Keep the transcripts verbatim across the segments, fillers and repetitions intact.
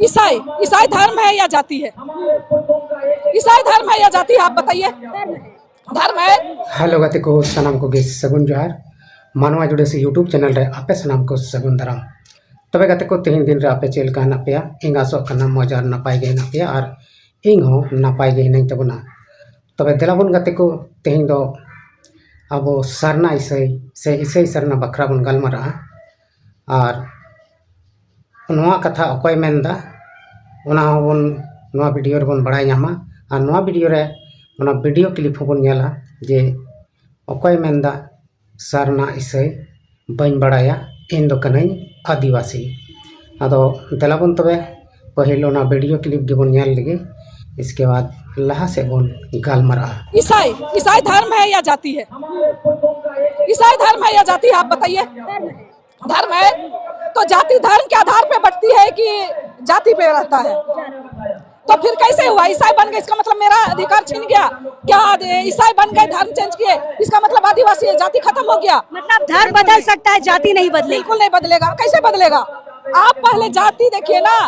ईसाई, ईसाई धर्म है या जाति है? ईसाई धर्म है या जाति है, आप बताइए। धर्म है। हेलो ᱜᱟᱛᱮ ᱠᱚ, ᱥᱟᱱᱟᱢ ᱠᱚᱜᱮ ᱥᱟᱹᱜᱩᱱ ᱡᱚᱦᱟᱨ᱾ ᱢᱟᱱᱣᱟ ᱡᱩᱰᱟᱹᱥᱤ YouTube ᱪᱮᱱᱮᱞ ᱨᱮ ᱟᱯᱮ ᱥᱟᱱᱟᱢ ᱠᱚ ᱥᱟᱹᱜᱩᱱ ᱫᱟᱨᱟᱢ᱾ ᱛᱚᱵᱮ ᱜᱟᱛᱮ ᱠᱚ, ᱛᱮᱦᱮᱧ ᱫᱤᱱ ᱨᱮ ᱟᱯᱮ ᱪᱮᱫ ᱞᱮᱠᱟ ᱦᱮᱱᱟᱜ ᱯᱮᱭᱟ? ᱤᱧ ᱟᱥᱚᱜ ᱠᱟᱱᱟ ᱢᱚᱡᱽ ᱟᱨ ᱱᱟᱯᱟᱭ ᱜᱮ ᱦᱮᱱᱟᱜ ᱯᱮᱭᱟ, ᱟᱨ ᱤᱧ ᱦᱚᱸ ᱱᱟᱯᱟᱭ ᱜᱮ ᱦᱤᱱᱟᱹᱧ ᱛᱟᱵᱚᱱᱟ᱾ ᱛᱚᱵᱮ ᱫᱮᱞᱟ ᱵᱚᱱ ᱜᱟᱛᱮ ᱠᱚ, ᱛᱮᱦᱮᱧ ᱫᱚ ᱟᱵᱚ ᱥᱟᱨᱱᱟ ᱤᱥᱟᱹᱭ ᱥᱮ ᱤᱥᱟᱹᱭ ᱥᱟᱨᱱᱟ ᱵᱟᱠᱷᱨᱟ ᱵᱚᱱ ᱜᱟᱞᱢᱟᱨᱟᱜᱼᱟ᱾ ᱟᱨ ᱱᱚᱣᱟ ᱠᱟᱛᱷᱟ ᱚᱠᱚᱭ ᱢᱮᱱᱫᱟ, ᱚᱱᱟ ᱦᱚᱸᱵᱚᱱ ᱱᱚᱣᱟ ᱵᱷᱤᱰᱤᱭᱳ ᱨᱮᱵᱚᱱ ᱵᱟᱲᱟᱭ ᱧᱟᱢᱟ᱾ ᱟᱨ ᱱᱚᱣᱟ ᱵᱷᱤᱰᱤᱭᱳ ᱨᱮ ᱚᱱᱟ ᱵᱷᱤᱰᱤᱭᱳ ᱠᱞᱤᱯ ᱦᱚᱸᱵᱚᱱ ᱧᱮᱞᱟ ᱡᱮ ᱚᱠᱚᱭ ᱢᱮᱱᱫᱟ ᱥᱟᱨᱱᱟ ᱤᱥᱟᱹᱭ ᱵᱟᱹᱧ ᱵᱟᱲᱟᱭᱟ, ᱤᱧ ᱫᱚ ᱠᱟᱹᱱᱟᱹᱧ ᱟᱹᱫᱤᱵᱟᱹᱥᱤ᱾ ᱟᱫᱚ ᱫᱮᱞᱟ ᱵᱚᱱ ᱛᱚᱵᱮ ᱯᱟᱹᱦᱤᱞ ᱚᱱᱟ ᱵᱷᱤᱰᱤᱭᱳ ᱠᱞᱤᱯ ᱜᱮᱵᱚᱱ ᱧᱮᱞ ᱞᱮᱜᱮ, ᱤᱥᱠᱮ ᱵᱟᱫ ᱞᱟᱦᱟ ᱥᱮᱫ ᱵᱚᱱ ᱜᱟᱞᱢᱟᱨᱟᱜᱼᱟ᱾ ईसाई, ईसाई धर्म है या जाति है? ईसाई धर्म है या जाति है, आप बताइए। धर्म है। तो जाति धर्म के आधार पे बंटती है कि जाति पे रहता है? तो फिर कैसे हुआ? ईसाई बन गए, इसका मतलब मेरा अधिकार छिन गया क्या? ईसाई बन गए, धर्म चेंज किए, इसका मतलब आदिवासी जाति खत्म हो गया? मतलब धर्म बदल सकता है, जाति नहीं बदलेगी। बिल्कुल नहीं बदलेगा। कैसे बदलेगा? आप पहले जाति देखिए ना।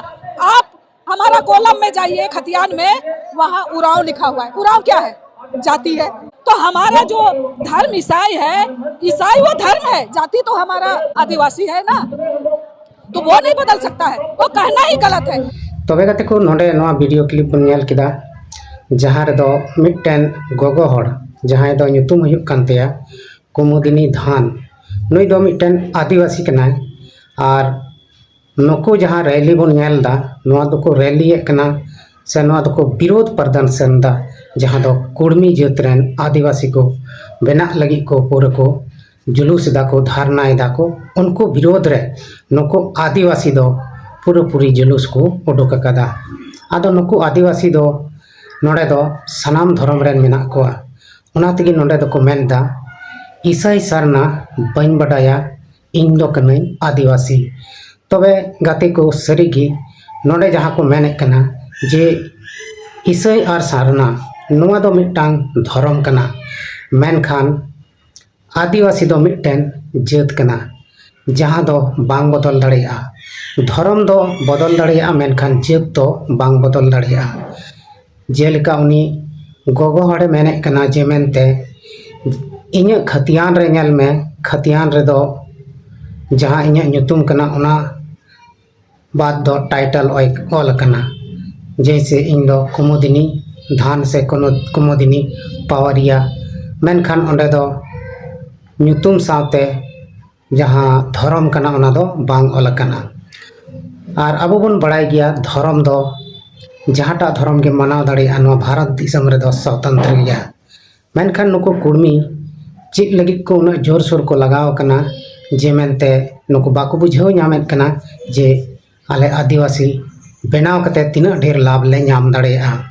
आप हमारा कोलम में जाइए, खतियान में, वहाँ उरांव लिखा हुआ है। उरांव क्या है? जाति है। तो हमारा जो धर्म ईसाई है, ईसाई वो धर्म है, जाति तो हमारा आदिवासी है ना, तो वो नहीं बदल सकता है, वो कहना ही गलत है। ᱛᱚᱵᱮ ᱜᱟᱛᱮ ᱠᱚ, ᱱᱚᱰᱮ ᱱᱚᱣᱟ ᱵᱷᱤᱰᱤᱭᱳ ᱠᱞᱤᱯ ᱵᱚᱱ ᱧᱮᱞ ᱠᱮᱫᱟ, ᱡᱟᱦᱟᱸ ᱨᱮᱫᱚ ᱢᱤᱫᱴᱮᱱ ᱜᱚᱜᱚ ᱦᱚᱲ, ᱡᱟᱦᱟᱸᱭ ᱫᱚ ᱧᱩᱛᱩᱢ ᱦᱩᱭᱩᱜ ᱠᱟᱱ ᱛᱟᱭᱟ ᱠᱩᱢᱩᱫᱤᱱᱤ ᱫᱷᱟᱱ, ᱱᱩᱭ ᱫᱚ ᱢᱤᱫᱴᱮᱱ ᱟᱹᱫᱤᱵᱟᱹᱥᱤ ᱠᱟᱱᱟᱭ᱾ ᱟᱨ ᱱᱩᱠᱩ ᱡᱟᱦᱟᱸ ᱨᱮᱞᱤ ᱵᱚᱱ ᱧᱮᱞ ᱮᱫᱟ, ᱱᱚᱣᱟ ᱫᱚᱠᱚ ᱨᱮᱞᱤᱭᱮᱫ ᱠᱟᱱᱟ ᱥᱮ ᱱᱚᱣᱟ ᱫᱚᱠᱚ ᱵᱤᱨᱳᱫᱷ ᱯᱨᱚᱫᱚᱨᱥᱚᱱ ᱮᱫᱟ, ᱡᱟᱦᱟᱸ ᱫᱚ ᱠᱩᱲᱢᱤ ᱡᱟᱹᱛ ᱨᱮᱱ ᱟᱹᱫᱤᱵᱟᱹᱥᱤ ᱠᱚ ᱵᱮᱱᱟᱜ ᱞᱟᱹᱜᱤᱫ ᱠᱚ ᱯᱩᱨᱟᱹ ᱠᱚ ᱡᱩᱞᱩᱥ ᱮᱫᱟ ᱠᱚ, ᱫᱷᱟᱨᱱᱟ ᱮᱫᱟ ᱠᱚ᱾ ᱩᱱᱠᱩ ᱵᱤᱨᱳᱫᱷ ᱨᱮ ᱱᱩᱠᱩ ᱟᱹᱫᱤᱵᱟᱹᱥᱤ ᱫᱚ ᱯᱩᱨᱟᱹᱯᱩᱨᱤ ᱡᱩᱞᱩᱥ ᱠᱚ ᱩᱰᱩᱠ ᱟᱠᱟᱫᱟ᱾ ᱟᱫᱚ ᱱᱩᱠᱩ ᱟᱹᱫᱤᱵᱟᱹᱥᱤ ᱫᱚ ᱱᱚᱰᱮ ᱫᱚ ᱥᱟᱱᱟᱢ ᱫᱷᱚᱨᱚᱢ ᱨᱮᱱ ᱢᱮᱱᱟᱜ ᱠᱚᱣᱟ, ᱚᱱᱟ ᱛᱮᱜᱮ ᱱᱚᱰᱮ ᱫᱚᱠᱚ ᱢᱮᱱ ᱮᱫᱟ, "ᱤᱥᱟᱹᱭ ᱥᱟᱨᱱᱟ ᱵᱟᱹᱧ ᱵᱟᱰᱟᱭᱟ, ᱤᱧ ᱫᱚ ᱠᱟᱹᱱᱟᱹᱧ ᱟᱹᱫᱤᱵᱟᱹᱥᱤ᱾" ᱛᱚᱵᱮ ᱜᱟᱛᱮ ᱠᱚ, ᱥᱟᱹᱨᱤᱜᱮ ᱱᱚᱰᱮ ᱡᱟᱦᱟᱸ ᱠᱚ ᱢᱮᱱᱮᱫ ᱠᱟᱱᱟ ᱡᱮ ᱤᱥᱟᱹᱭ ᱟᱨ ᱥᱟᱨᱱᱟ, ᱱᱚᱣᱟ ᱫᱚ ᱢᱤᱫᱴᱟᱝ ᱫᱷᱚᱨᱚᱢ ᱠᱟᱱᱟ, ᱢᱮᱱᱠᱷᱟᱱ ᱟᱹᱫᱤᱵᱟᱹᱥᱤ ᱫᱚ ᱢᱤᱫᱴᱮᱱ ᱡᱟᱹᱛ ᱠᱟᱱᱟ, ᱡᱟᱦᱟᱸ ᱫᱚ ᱵᱟᱝ ᱵᱚᱫᱚᱞ ᱫᱟᱲᱮᱭᱟᱜᱼᱟ᱾ ᱫᱷᱚᱨᱚᱢ ᱫᱚ ᱵᱚᱫᱚᱞ ᱫᱟᱲᱮᱭᱟᱜᱼᱟ, ᱢᱮᱱᱠᱷᱟᱱ ᱡᱟᱹᱛ ᱫᱚ ᱵᱟᱝ ᱵᱚᱫᱚᱞ ᱫᱟᱲᱮᱭᱟᱜᱼᱟ᱾ ᱡᱮᱞᱮᱠᱟ ᱩᱱᱤ ᱜᱚᱜᱚ ᱦᱚᱲᱮ ᱢᱮᱱᱮᱫ ᱠᱟᱱᱟ ᱡᱮ ᱢᱮᱱᱛᱮ, "ᱤᱧᱟᱹᱜ ᱠᱷᱟᱹᱛᱤᱭᱟᱱ ᱨᱮ ᱧᱮᱞ ᱢᱮ, ᱠᱷᱟᱹᱛᱤᱭᱟᱱ ᱨᱮᱫᱚ ᱡᱟᱦᱟᱸ ᱤᱧᱟᱹᱜ ᱧᱩᱛᱩᱢ ᱠᱟᱱᱟ, ᱚᱱᱟ ᱵᱟᱫ ᱫᱚ ᱴᱟᱭᱴᱮᱞ ᱚᱭ-, ᱚᱞ ᱟᱠᱟᱱᱟ, ᱡᱮᱭᱥᱮ ᱤᱧ ᱫᱚ ᱠᱩᱢᱩᱫᱤᱱᱤ ᱫᱷᱟᱱ ᱥᱮ ᱠᱩᱱᱩ-, ᱠᱩᱢᱩᱫᱤᱱᱤ ᱯᱟᱣᱟᱨᱤᱭᱟ", ᱢᱮᱱᱠᱷᱟᱱ ᱚᱸᱰᱮ ᱫᱚ ᱧᱩᱛᱩᱢ ᱥᱟᱶᱛᱮ ᱡᱟᱦᱟᱸ ᱫᱷᱚᱨᱚᱢ ᱠᱟᱱᱟ, ᱚᱱᱟ ᱫᱚ ᱵᱟᱝ ᱚᱞ ᱟᱠᱟᱱᱟ᱾ ᱟᱨ ᱟᱵᱚ ᱵᱚᱱ ᱵᱟᱲᱟᱭ ᱜᱮᱭᱟ, ᱫᱷᱚᱨᱚᱢ ᱫᱚ ᱡᱟᱦᱟᱸᱴᱟᱜ ᱫᱷᱚᱨᱚᱢ ᱜᱮ ᱢᱟᱱᱟᱣ ᱫᱟᱲᱮᱭᱟᱜᱼᱟ, ᱱᱚᱣᱟ ᱵᱷᱟᱨᱚᱛ ᱫᱤᱥᱚᱢ ᱨᱮᱫᱚ ᱥᱚᱛᱚᱱᱛᱨᱚ ᱜᱮᱭᱟ᱾ ᱢᱮᱱᱠᱷᱟᱱ ᱱᱩᱠᱩ ᱠᱩᱲᱢᱤ ᱪᱮᱫ ᱞᱟᱹᱜᱤᱫ ᱠᱚ ᱩᱱᱟᱹᱜ ᱡᱳᱨᱥᱳᱨ ᱠᱚ ᱞᱟᱜᱟᱣ ᱟᱠᱟᱱᱟ, ᱡᱮ ᱢᱮᱱᱛᱮ ᱱᱩᱠᱩ ᱵᱟᱠᱚ ᱵᱩᱡᱷᱟᱹᱣ ᱧᱟᱢᱮᱫ ᱠᱟᱱᱟ ᱡᱮ ᱟᱞᱮ ᱟᱹᱫᱤᱵᱟᱹᱥᱤ ᱵᱮᱱᱟᱣ ᱠᱟᱛᱮ ᱛᱤᱱᱟᱹᱜ ᱰᱷᱮᱨ ᱞᱟᱵᱷ ᱞᱮ ᱧᱟᱢ ᱫᱟᱲᱮᱭᱟᱜᱼᱟ᱾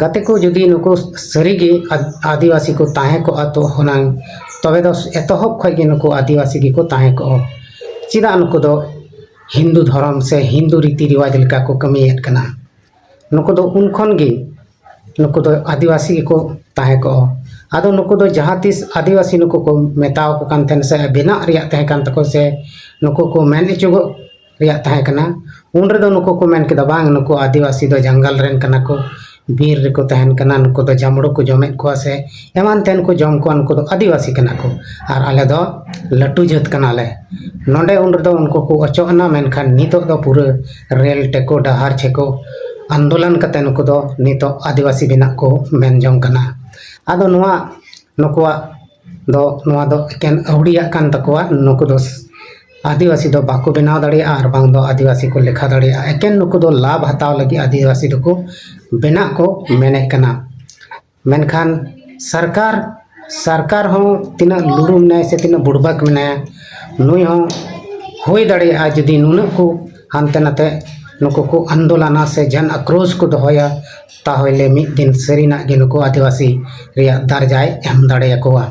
ᱜᱟᱛᱮ ᱠᱚ, ᱡᱩᱫᱤ ᱱᱩᱠᱩ ᱥᱟᱹᱨᱤᱜᱮ ᱟᱫ-, ᱟᱹᱫᱤᱵᱟᱹᱥᱤ ᱠᱚ ᱛᱟᱦᱮᱸ ᱠᱚᱜᱼᱟ ᱛᱚ ᱦᱩᱱᱟᱹᱝ, ᱛᱚᱵᱮ ᱫᱚ ᱮᱛᱚᱦᱚᱵ ᱠᱷᱚᱱ ᱜᱮ ᱱᱩᱠᱩ ᱟᱹᱫᱤᱵᱟᱹᱥᱤ ᱜᱮᱠᱚ ᱛᱟᱦᱮᱸ ᱠᱚᱜᱼᱟ᱾ ᱪᱮᱫᱟᱜ ᱱᱩᱠᱩ ᱫᱚ ᱦᱤᱱᱫᱩ ᱫᱷᱚᱨᱚᱢ ᱥᱮ ᱦᱤᱱᱫᱩ ᱨᱤᱛᱤ ᱨᱮᱣᱟᱡᱽ ᱞᱮᱠᱟ ᱠᱚ ᱠᱟᱹᱢᱤᱭᱮᱫ ᱠᱟᱱᱟ? ᱱᱩᱠᱩ ᱫᱚ ᱩᱱ ᱠᱷᱚᱱ ᱜᱮ ᱱᱩᱠᱩ ᱫᱚ ᱟᱹᱫᱤᱵᱟᱹᱥᱤ ᱜᱮᱠᱚ ᱛᱟᱦᱮᱸ ᱠᱚᱜᱼᱟ᱾ ᱟᱫᱚ ᱱᱩᱠᱩ ᱫᱚ ᱡᱟᱦᱟᱸ ᱛᱤᱥ ᱟᱹᱫᱤᱵᱟᱹᱥᱤ ᱱᱩᱠᱩ ᱠᱚ ᱢᱮᱛᱟᱣ ᱠᱚ ᱠᱟᱱ ᱛᱟᱦᱮᱱ ᱥᱮ ᱵᱮᱱᱟᱜ ᱨᱮᱭᱟᱜ ᱛᱟᱦᱮᱸ ᱠᱟᱱ ᱛᱟᱠᱚ ᱥᱮ ᱱᱩᱠᱩ ᱠᱚ ᱢᱮᱱ ᱚᱪᱚᱜᱚᱜ ᱨᱮᱭᱟᱜ ᱛᱟᱦᱮᱸ ᱠᱟᱱᱟ, ᱩᱱ ᱨᱮᱫᱚ ᱱᱩᱠᱩ ᱠᱚ ᱢᱮᱱ ᱠᱮᱫᱟ, "ᱵᱟᱝ, ᱱᱩᱠᱩ ᱟᱹᱫᱤᱵᱟᱹᱥᱤ ᱫᱚ ᱡᱟᱝᱜᱟᱞ ᱨᱮᱱ ᱠᱟᱱᱟ ᱠᱚ, ᱵᱤᱨ ᱨᱮᱠᱚ ᱛᱟᱦᱮᱱ ᱠᱟᱱᱟ, ᱱᱩᱠᱩ ᱫᱚ ᱡᱟᱢᱲᱩ ᱠᱚ ᱡᱚᱢᱮᱫ ᱠᱚᱣᱟ ᱥᱮ ᱮᱢᱟᱱ ᱛᱮᱱ ᱠᱚ ᱡᱚᱢ ᱠᱚᱣᱟ, ᱱᱩᱠᱩ ᱫᱚ ᱟᱹᱫᱤᱵᱟᱹᱥᱤ ᱠᱟᱱᱟ ᱠᱚ, ᱟᱨ ᱟᱞᱮ ᱫᱚ ᱞᱟᱹᱴᱩ ᱡᱟᱹᱛ ᱠᱟᱱᱟᱞᱮ᱾" ᱱᱚᱰᱮ ᱩᱱ ᱨᱮᱫᱚ ᱩᱱᱠᱩ ᱠᱚ ᱚᱪᱚᱜ ᱮᱱᱟ, ᱢᱮᱱᱠᱷᱟᱱ ᱱᱤᱛᱚᱜ ᱫᱚ ᱯᱩᱨᱟᱹ ᱨᱮᱞ ᱴᱷᱮᱠᱚ, ᱰᱟᱦᱟᱨ ᱪᱷᱮᱠᱚ ᱟᱱᱫᱳᱞᱚᱱ ᱠᱟᱛᱮ ᱱᱩᱠᱩ ᱫᱚ ᱱᱤᱛᱚᱜ ᱟᱹᱫᱤᱵᱟᱹᱥᱤ ᱵᱮᱱᱟᱜ ᱠᱚ ᱢᱮᱱ ᱡᱚᱝ ᱠᱟᱱᱟ᱾ ᱟᱫᱚ ᱱᱚᱣᱟ ᱱᱩᱠᱩᱣᱟᱜ ᱫᱚ, ᱱᱚᱣᱟ ᱫᱚ ᱮᱠᱮᱱ ᱟᱹᱣᱲᱤᱭᱟᱜ ᱠᱟᱱ ᱛᱟᱠᱚᱣᱟ᱾ ᱱᱩᱠᱩ ᱫᱚ ᱟᱹᱫᱤᱵᱟᱹᱥᱤ ᱫᱚ ᱵᱟᱠᱚ ᱵᱮᱱᱟᱣ ᱫᱟᱲᱮᱭᱟᱜᱼᱟ ᱟᱨ ᱵᱟᱝ ᱫᱚ ᱟᱹᱫᱤᱵᱟᱹᱥᱤ ᱠᱚ ᱞᱮᱠᱷᱟ ᱫᱟᱲᱮᱭᱟᱜᱼᱟ᱾ ᱮᱠᱮᱱ ᱱᱩᱠᱩ ᱫᱚ ᱞᱟᱵᱷ ᱦᱟᱛᱟᱣ ᱞᱟᱹᱜᱤᱫ ᱟᱹᱫᱤᱵᱟᱹᱥᱤ ᱫᱚᱠᱚ ᱵᱮᱱᱟᱜ ᱠᱚ ᱢᱮᱱᱮᱫ ᱠᱟᱱᱟ᱾ ᱢᱮᱱᱠᱷᱟᱱ ᱥᱚᱨᱠᱟᱨ, ᱥᱚᱨᱠᱟᱨ ᱦᱚᱸ ᱛᱤᱱᱟᱹᱜ ᱞᱩᱲᱩ ᱢᱮᱱᱟᱭᱟ ᱥᱮ ᱛᱤᱱᱟᱹᱜ ᱵᱩᱲᱵᱟᱠ ᱢᱮᱱᱟᱭᱟ, ᱱᱩᱭ ᱦᱚᱸ ᱦᱩᱭ ᱫᱟᱲᱮᱭᱟᱜᱼᱟ ᱡᱩᱫᱤ ᱱᱩᱱᱟᱹᱜ ᱠᱚ ᱦᱟᱱᱛᱮ ᱱᱟᱛᱮ ᱱᱩᱠᱩ ᱠᱚ ᱟᱱᱫᱳᱞᱚᱱᱟ ᱥᱮ ᱡᱟᱱ ᱟᱠᱨᱳᱥ ᱠᱚ ᱫᱚᱦᱚᱭᱟ, ᱛᱟᱦᱚᱞᱮ ᱢᱤᱫ ᱫᱤᱱ ᱥᱟᱹᱨᱤᱱᱟᱜ ᱜᱮ ᱱᱩᱠᱩ ᱟᱹᱫᱤᱵᱟᱹᱥᱤ ᱨᱮᱭᱟᱜ ᱫᱟᱨᱡᱟᱭ ᱮᱢ ᱫᱟᱲᱮᱭᱟᱠᱚᱣᱟ᱾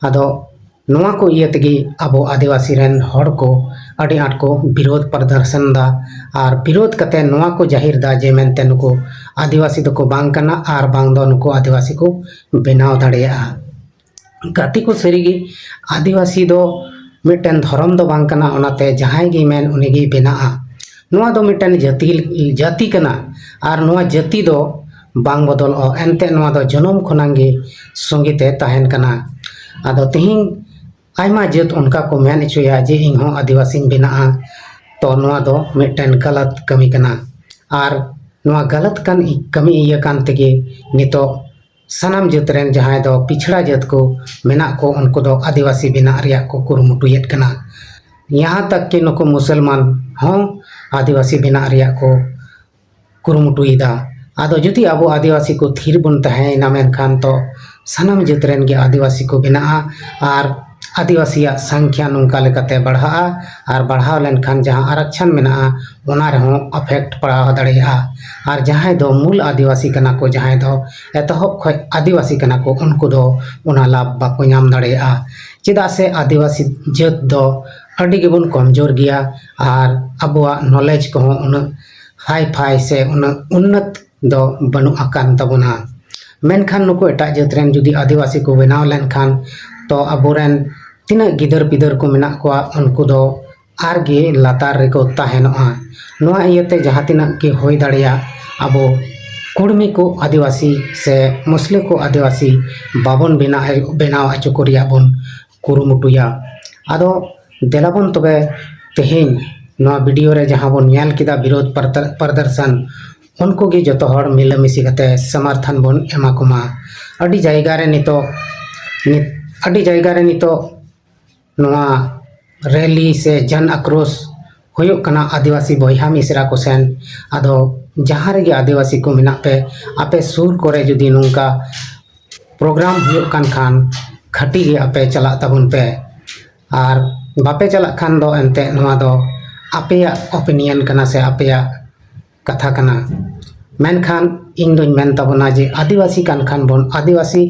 ᱟᱫᱚ ᱱᱚᱣᱟ ᱠᱚ ᱤᱭᱟᱹ ᱛᱮᱜᱮ ᱟᱵᱚ ᱟᱹᱫᱤᱵᱟᱹᱥᱤ ᱨᱮᱱ ᱦᱚᱲ ᱠᱚ ᱟᱹᱰᱤ ᱟᱸᱴ ᱠᱚ ᱵᱤᱨᱳᱫ ᱯᱨᱚᱫᱚᱨᱥᱚᱱ ᱫᱟ ᱟᱨ ᱵᱤᱨᱳᱫ ᱠᱟᱛᱮ ᱱᱚᱣᱟ ᱠᱚ ᱡᱟᱹᱦᱤᱨ ᱫᱟ ᱡᱮ ᱢᱮᱱᱛᱮ ᱱᱩᱠᱩ ᱟᱹᱫᱤᱵᱟᱹᱥᱤ ᱫᱚᱠᱚ ᱵᱟᱝ ᱠᱟᱱᱟ ᱟᱨ ᱵᱟᱝ ᱫᱚ ᱱᱩᱠᱩ ᱟᱹᱫᱤᱵᱟᱹᱥᱤ ᱠᱚ ᱵᱮᱱᱟᱣ ᱫᱟᱲᱮᱭᱟᱜᱼᱟ᱾ ᱜᱟᱛᱮ ᱠᱚ, ᱥᱟᱹᱨᱤᱜᱮ ᱟᱹᱫᱤᱵᱟᱹᱥᱤ ᱫᱚ ᱢᱤᱫᱴᱮᱱ ᱫᱷᱚᱨᱚᱢ ᱫᱚ ᱵᱟᱝ ᱠᱟᱱᱟ, ᱚᱱᱟᱛᱮ ᱡᱟᱦᱟᱸᱭ ᱜᱮ ᱢᱮᱱ ᱩᱱᱤ ᱜᱮ ᱵᱮᱱᱟᱜᱼᱟ᱾ ᱱᱚᱣᱟ ᱫᱚ ᱢᱤᱫᱴᱮᱱ ᱡᱟᱹᱛᱤ, ᱡᱟᱹᱛᱤ ᱠᱟᱱᱟ, ᱟᱨ ᱱᱚᱣᱟ ᱡᱟᱹᱛᱤ ᱫᱚ ᱵᱟᱝ ᱵᱚᱫᱚᱞᱚᱜᱼᱟ᱾ ᱮᱱᱛᱮ ᱱᱚᱣᱟ ᱫᱚ ᱡᱚᱱᱚᱢ ᱠᱷᱚᱱᱟᱝ ᱜᱮ ᱥᱚᱸᱜᱮ ᱛᱮ ᱛᱟᱦᱮᱱ ᱠᱟᱱᱟ᱾ ᱟᱫᱚ ᱛᱮᱦᱮᱧ ᱟᱭᱢᱟ ᱡᱟᱹᱛ ᱚᱱᱠᱟ ᱠᱚ ᱢᱮᱱ ᱦᱚᱪᱚᱭᱟ ᱡᱮ ᱤᱧ ᱦᱚᱸ ᱟᱹᱫᱤᱵᱟᱹᱥᱤᱧ ᱵᱮᱱᱟᱜᱼᱟ, ᱛᱚ ᱱᱚᱣᱟ ᱫᱚ ᱢᱤᱫᱴᱮᱱ ᱜᱟᱞᱟᱛ ᱠᱟᱹᱢᱤ ᱠᱟᱱᱟ᱾ ᱟᱨ ᱱᱚᱣᱟ ᱜᱟᱞᱟᱛ ᱠᱟᱱ ᱠᱟᱹᱢᱤ ᱤᱭᱟᱹ ᱠᱟᱱ ᱛᱮᱜᱮ ᱱᱤᱛᱚᱜ ᱥᱟᱱᱟᱢ ᱡᱟᱹᱛ ᱨᱮᱱ ᱡᱟᱦᱟᱸᱭ ᱫᱚ ᱯᱤᱪᱷᱲᱟ ᱡᱟᱹᱛ ᱠᱚ ᱢᱮᱱᱟᱜ ᱠᱚ, ᱩᱱᱠᱩ ᱫᱚ ᱟᱹᱫᱤᱵᱟᱹᱥᱤ ᱵᱮᱱᱟᱜ ᱨᱮᱭᱟᱜ ᱠᱚ ᱠᱩᱨᱩᱢᱩᱴᱩᱭᱮᱫ ᱠᱟᱱᱟ᱾ ᱡᱟᱦᱟᱸ ᱛᱟᱠ ᱠᱤ ᱱᱩᱠᱩ ᱢᱩᱥᱚᱞᱢᱟᱱ ᱦᱚᱸ ᱟᱹᱫᱤᱵᱟᱹᱥᱤ ᱵᱮᱱᱟᱜ ᱨᱮᱭᱟᱜ ᱠᱚ ᱠᱩᱨᱩᱢᱩᱴᱩᱭᱮᱫᱟ᱾ ᱟᱫᱚ ᱡᱩᱫᱤ ᱟᱵᱚ ᱟᱹᱫᱤᱵᱟᱹᱥᱤ ᱠᱚ ᱛᱷᱤᱨ ᱵᱚᱱ ᱛᱟᱦᱮᱸᱭᱮᱱᱟ ᱢᱮᱱᱠᱷᱟᱱ ᱛᱚ ᱥᱟᱱᱟᱢ ᱡᱟᱹᱛ ᱨᱮᱱ ᱜᱮ ᱟᱹᱫᱤᱵᱟᱹᱥᱤ ᱠᱚ ᱵᱮᱱᱟᱜᱼᱟ, ᱟᱨ ᱟᱹᱫᱤᱵᱟᱹᱥᱤᱭᱟᱜ ᱥᱚᱝᱠᱷᱭᱟ ᱱᱚᱝᱠᱟ ᱞᱮᱠᱟᱛᱮ ᱵᱟᱲᱦᱟᱜᱼᱟ, ᱟᱨ ᱵᱟᱲᱦᱟᱣ ᱞᱮᱱᱠᱷᱟᱱ ᱡᱟᱦᱟᱸ ᱟᱨᱟᱠᱪᱷᱟᱱ ᱢᱮᱱᱟᱜᱼᱟ ᱚᱱᱟ ᱨᱮᱦᱚᱸ ᱟᱯᱷᱮᱠᱴ ᱯᱟᱲᱟᱣ ᱫᱟᱲᱮᱭᱟᱜᱼᱟ᱾ ᱟᱨ ᱡᱟᱦᱟᱸᱭ ᱫᱚ ᱢᱩᱞ ᱟᱹᱫᱤᱵᱟᱹᱥᱤ ᱠᱟᱱᱟ ᱠᱚ, ᱡᱟᱦᱟᱸᱭ ᱫᱚ ᱮᱛᱚᱦᱚᱵ ᱠᱷᱚᱱ ᱟᱹᱫᱤᱵᱟᱹᱥᱤ ᱠᱟᱱᱟ ᱠᱚ, ᱩᱱᱠᱩ ᱫᱚ ᱚᱱᱟ ᱞᱟᱵᱷ ᱵᱟᱠᱚ ᱧᱟᱢ ᱫᱟᱲᱮᱭᱟᱜᱼᱟ᱾ ᱪᱮᱫᱟᱜ ᱥᱮ ᱟᱹᱫᱤᱵᱟᱹᱥᱤ ᱡᱟᱹᱛ ᱫᱚ ᱟᱹᱰᱤ ᱜᱮᱵᱚᱱ ᱠᱚᱢᱡᱳᱨ ᱜᱮᱭᱟ, ᱟᱨ ᱟᱵᱚᱣᱟᱜ ᱱᱚᱞᱮᱡᱽ ᱠᱚᱦᱚᱸ ᱩᱱᱟᱹᱜ ᱦᱟᱭ ᱯᱷᱟᱭ ᱥᱮ ᱩᱱᱟᱹᱜ ᱩᱱᱱᱚᱛ ᱫᱚ ᱵᱟᱹᱱᱩᱜ ᱟᱠᱟᱱ ᱛᱟᱵᱚᱱᱟ᱾ ᱢᱮᱱᱠᱷᱟᱱ ᱱᱩᱠᱩ ᱮᱴᱟᱜ ᱡᱟᱹᱛ ᱨᱮᱱ ᱡᱩᱫᱤ ᱟᱹᱫᱤᱵᱟᱹᱥᱤ ᱠᱚ ᱵᱮᱱᱟᱣ ᱞᱮᱱᱠᱷᱟᱱ, ᱛᱚ ᱟᱵᱚᱨᱮᱱ ᱛᱤᱱᱟᱹᱜ ᱜᱤᱫᱟᱹᱨ ᱯᱤᱫᱟᱹᱨ ᱠᱚ ᱢᱮᱱᱟᱜ ᱠᱚᱣᱟ, ᱩᱱᱠᱩ ᱫᱚ ᱟᱨ ᱜᱮ ᱞᱟᱛᱟᱨ ᱨᱮᱠᱚ ᱛᱟᱦᱮᱱᱚᱜᱼᱟ᱾ ᱱᱚᱣᱟ ᱤᱭᱟᱹᱛᱮ ᱡᱟᱦᱟᱸ ᱛᱤᱱᱟᱹᱜ ᱜᱮ ᱦᱩᱭ ᱫᱟᱲᱮᱭᱟᱜ, ᱟᱵᱚ ᱠᱩᱲᱢᱤ ᱠᱚ ᱟᱹᱫᱤᱵᱟᱹᱥᱤ ᱥᱮ ᱢᱩᱥᱞᱟᱹ ᱠᱚ ᱟᱹᱫᱤᱵᱟᱹᱥᱤ ᱵᱟᱵᱚᱱ ᱵᱮᱱᱟᱣ, ᱵᱮᱱᱟᱣ ᱦᱚᱪᱚ ᱠᱚ ᱨᱮᱭᱟᱜ ᱵᱚᱱ ᱠᱩᱨᱩᱢᱩᱴᱩᱭᱟ᱾ ᱟᱫᱚ ᱫᱮᱞᱟᱵᱚᱱ ᱛᱚᱵᱮ ᱛᱮᱦᱮᱧ ᱱᱚᱣᱟ ᱵᱷᱤᱰᱤᱭᱳ ᱨᱮ ᱡᱟᱦᱟᱸ ᱵᱚᱱ ᱧᱮᱞ ᱠᱮᱫᱟ ᱵᱤᱨᱳᱫᱷ ᱯᱨᱚᱫ-, ᱯᱨᱚᱫᱚᱨᱥᱚᱱ, ᱩᱱᱠᱩ ᱜᱮ ᱡᱚᱛᱚ ᱦᱚᱲ ᱢᱤᱞᱟᱹᱢᱤᱥᱤ ᱠᱟᱛᱮ ᱥᱚᱢᱚᱨᱛᱷᱚᱱ ᱵᱚᱱ ᱮᱢᱟ ᱠᱚᱢᱟ᱾ ᱟᱹᱰᱤ ᱡᱟᱭᱜᱟ ᱨᱮ ᱱᱤᱛᱚᱜ, ᱱᱤᱛ-, ᱟᱹᱰᱤ ᱡᱟᱭᱜᱟ ᱨᱮ ᱱᱤᱛᱚᱜ ᱱᱚᱣᱟ ᱨᱮᱞᱤ ᱥᱮ ᱡᱚᱱ ᱟᱠᱨᱳᱥ ᱦᱩᱭᱩᱜ ᱠᱟᱱᱟ ᱟᱹᱫᱤᱵᱟᱹᱥᱤ ᱵᱚᱭᱦᱟ ᱢᱤᱥᱨᱟ ᱠᱚ ᱥᱮᱱ᱾ ᱟᱫᱚ ᱡᱟᱦᱟᱸ ᱨᱮᱜᱮ ᱟᱹᱫᱤᱵᱟᱹᱥᱤ ᱠᱚ ᱢᱮᱱᱟᱜ ᱯᱮ, ᱟᱯᱮ ᱥᱩᱨ ᱠᱚᱨᱮ ᱡᱩᱫᱤ ᱱᱚᱝᱠᱟ ᱯᱨᱳᱜᱨᱟᱢ ᱦᱩᱭᱩᱜ ᱠᱟᱱ ᱠᱷᱟᱱ ᱠᱷᱟᱹᱴᱤ ᱜᱮ ᱟᱯᱮ ᱪᱟᱞᱟᱜ ᱛᱟᱵᱚᱱ ᱯᱮ᱾ ᱟᱨ ᱵᱟᱯᱮ ᱪᱟᱞᱟᱜ ᱠᱷᱟᱱ ᱫᱚ ᱮᱱᱛᱮᱫ ᱱᱚᱣᱟ ᱫᱚ ᱟᱯᱮᱭᱟᱜ ᱚᱯᱤᱱᱤᱭᱚᱱ ᱠᱟᱱᱟ ᱥᱮ ᱟᱯᱮᱭᱟᱜ ᱠᱟᱛᱷᱟ ᱠᱟᱱᱟ᱾ ᱢᱮᱱᱠᱷᱟᱱ ᱤᱧ ᱫᱩᱧ ᱢᱮᱱ ᱛᱟᱵᱚᱱᱟ ᱡᱮ ᱟᱹᱫᱤᱵᱟᱹᱥᱤ ᱠᱟᱱ ᱠᱷᱟᱱ ᱵᱚᱱ ᱟᱹᱫᱤᱵᱟᱹᱥᱤ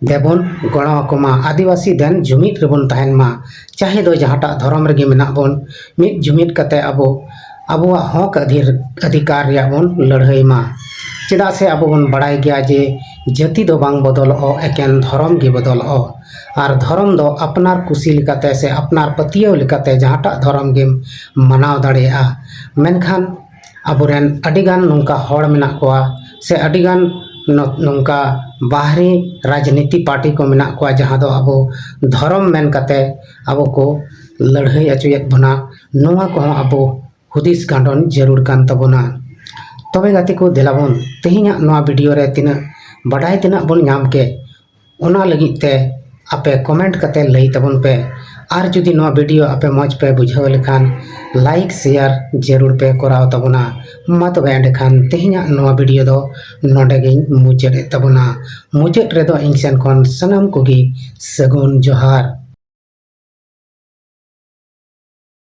ᱫᱮᱵᱚᱱ ᱜᱚᱲᱚ ᱟᱠᱚ ᱢᱟ, ᱟᱹᱫᱤᱵᱟᱹᱥᱤ ᱫᱮᱱ ᱡᱩᱢᱤᱫ ᱨᱮᱵᱚᱱ ᱛᱟᱦᱮᱱ ᱢᱟ᱾ ᱪᱟᱦᱮ ᱫᱚ ᱡᱟᱦᱟᱸᱴᱟᱜ ᱫᱷᱚᱨᱚᱢ ᱨᱮᱜᱮ ᱢᱮᱱᱟᱜ ᱵᱚᱱ, ᱢᱤᱫ ᱡᱩᱢᱤᱫ ᱠᱟᱛᱮ ᱟᱵᱚ ᱟᱵᱚᱣᱟᱜ ᱦᱚᱠ ᱟᱹᱫᱷᱤᱨ-, ᱚᱫᱷᱤᱠᱟᱨ ᱨᱮᱭᱟᱜ ᱵᱚᱱ ᱞᱟᱹᱲᱦᱟᱹᱭ ᱢᱟ᱾ ᱪᱮᱫᱟᱜ ᱥᱮ ᱟᱵᱚ ᱵᱚᱱ ᱵᱟᱲᱟᱭ ᱜᱮᱭᱟ ᱡᱮ ᱡᱟᱹᱛᱤ ᱫᱚ ᱵᱟᱝ ᱵᱚᱫᱚᱞᱚᱜᱼᱟ, ᱮᱠᱮᱱ ᱫᱷᱚᱨᱚᱢ ᱜᱮ ᱵᱚᱫᱚᱞᱚᱜᱼᱟ᱾ ᱟᱨ ᱫᱷᱚᱨᱚᱢ ᱫᱚ ᱟᱯᱱᱟᱨ ᱠᱩᱥᱤ ᱞᱮᱠᱟᱛᱮ ᱥᱮ ᱟᱯᱱᱟᱨ ᱯᱟᱹᱛᱭᱟᱹᱣ ᱞᱮᱠᱟᱛᱮ ᱡᱟᱦᱟᱸᱴᱟᱜ ᱫᱷᱚᱨᱚᱢ ᱜᱮᱢ ᱢᱟᱱᱟᱣ ᱫᱟᱲᱮᱭᱟᱜᱼᱟ᱾ ᱢᱮᱱᱠᱷᱟᱱ ᱟᱵᱚᱨᱮᱱ ᱟᱹᱰᱤᱜᱟᱱ ᱱᱚᱝᱠᱟ ᱦᱚᱲ ᱢᱮᱱᱟᱜ ᱠᱚᱣᱟ ᱥᱮ ᱟᱹᱰᱤᱜᱟᱱ ᱱᱚ- ᱱᱚᱝᱠᱟ ᱵᱟᱦᱨᱮ ᱨᱟᱡᱽᱱᱤᱛᱤ ᱯᱟᱨᱴᱤ ᱠᱚ ᱢᱮᱱᱟᱜ ᱠᱚᱣᱟ, ᱡᱟᱦᱟᱸ ᱫᱚ ᱟᱵᱚ ᱫᱷᱚᱨᱚᱢ ᱢᱮᱱ ᱠᱟᱛᱮ ᱟᱵᱚ ᱠᱚ ᱞᱟᱹᱲᱦᱟᱹᱭ ᱦᱚᱪᱚᱭᱮᱫ ᱵᱚᱱᱟ᱾ ᱱᱚᱣᱟ ᱠᱚᱦᱚᱸ ᱟᱵᱚ ᱦᱩᱫᱤᱥ ᱜᱟᱸᱰᱚᱱ ᱡᱟᱹᱨᱩᱲ ᱠᱟᱱ ᱛᱟᱵᱚᱱᱟ᱾ ᱛᱚᱵᱮ ᱜᱟᱛᱮ ᱠᱚ, ᱫᱮᱞᱟ ᱵᱚᱱ ᱛᱮᱦᱮᱧᱟᱜ ᱱᱚᱣᱟ ᱵᱷᱤᱰᱤᱭᱳ ᱨᱮ ᱛᱤᱱᱟᱹᱜ ᱵᱟᱰᱟᱭ ᱛᱮᱱᱟᱜ ᱵᱚᱱ ᱧᱟᱢ ᱠᱮᱫ, ᱚᱱᱟ ᱞᱟᱹᱜᱤᱫ ᱛᱮ ᱟᱯᱮ ᱠᱚᱢᱮᱱᱴ ᱠᱟᱛᱮ ᱞᱟᱹᱭ ᱛᱟᱵᱚᱱ ᱯᱮ᱾ ᱟᱨ ᱡᱩᱫᱤ ᱱᱚᱣᱟ ᱵᱷᱤᱰᱤᱭᱳ ᱟᱯᱮ ᱢᱚᱡᱽ ᱯᱮ ᱵᱩᱡᱷᱟᱹᱣ ᱞᱮᱠᱷᱟᱱ, ᱞᱟᱭᱤᱠ ᱥᱮᱭᱟᱨ ᱡᱟᱹᱨᱩᱲ ᱯᱮ ᱠᱚᱨᱟᱣ ᱛᱟᱵᱚᱱᱟ᱾ ᱢᱟ ᱛᱚᱵᱮ ᱮᱸᱰᱮᱠᱷᱟᱱ ᱛᱮᱦᱮᱧᱟᱜ ᱱᱚᱣᱟ ᱵᱷᱤᱰᱤᱭᱳ ᱫᱚ ᱱᱚᱰᱮ ᱜᱤᱧ ᱢᱩᱪᱟᱹᱫ ᱮᱫ ᱛᱟᱵᱚᱱᱟ᱾ ᱢᱩᱪᱟᱹᱫ ᱨᱮᱫᱚ ᱤᱧ ᱥᱮᱱ ᱠᱷᱚᱱ ᱥᱟᱱᱟᱢ ᱠᱚᱜᱮ ᱥᱟᱹᱜᱩᱱ ᱡᱚᱦᱟᱨ᱾